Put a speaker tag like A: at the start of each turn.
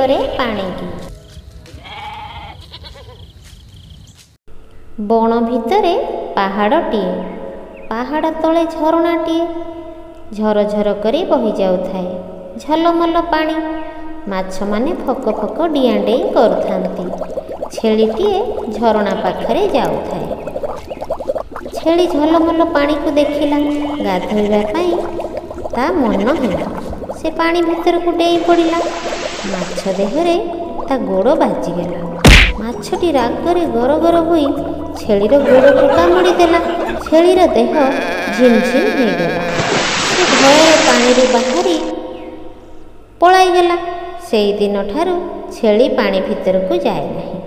A: ପିଅରେ ପାଣିକି। ବଣ ଭିତରେ ପାହାଡ଼ଟିଏ, ପାହାଡ଼ ତଳେ ଝରଣାଟିଏ ଝରଝର କରି ବହି ଯାଉଥାଏ ଝଲମଲ ପାଣି। ମାଛମାନେ ଫକ ଫକ ଡିଆଁ ଡେଇଁ କରୁଥାନ୍ତି। ଛେଳିଟିଏ ଝରଣା ପାଖରେ ଯାଉଥାଏ। ଛେଳି ଝଲମଲ ପାଣିକୁ ଦେଖିଲା, ଗାଧୋଇବା ପାଇଁ ତା ମନ ହେଲା। ସେ ପାଣି ଭିତରକୁ ଡେଇଁ ପଡ଼ିଲା। ମାଛ ଦେହରେ ତା ଗୋଡ଼ ବାଜିଗଲା। ମାଛଟି ରାଗରେ ଗରଗର ହୋଇ ଛେଳିର ଗୋଡ଼କୁ କାମୁଡ଼ି ଦେଲା। ଛେଳିର ଦେହ ଝିମଝିମ ହେଇଗଲା। ସେ ଭୟରେ ପାଣିରୁ ବାହାରି ପଳାଇଗଲା। ସେଇଦିନଠାରୁ ଛେଳି ପାଣି ଭିତରକୁ ଯାଏ ନାହିଁ।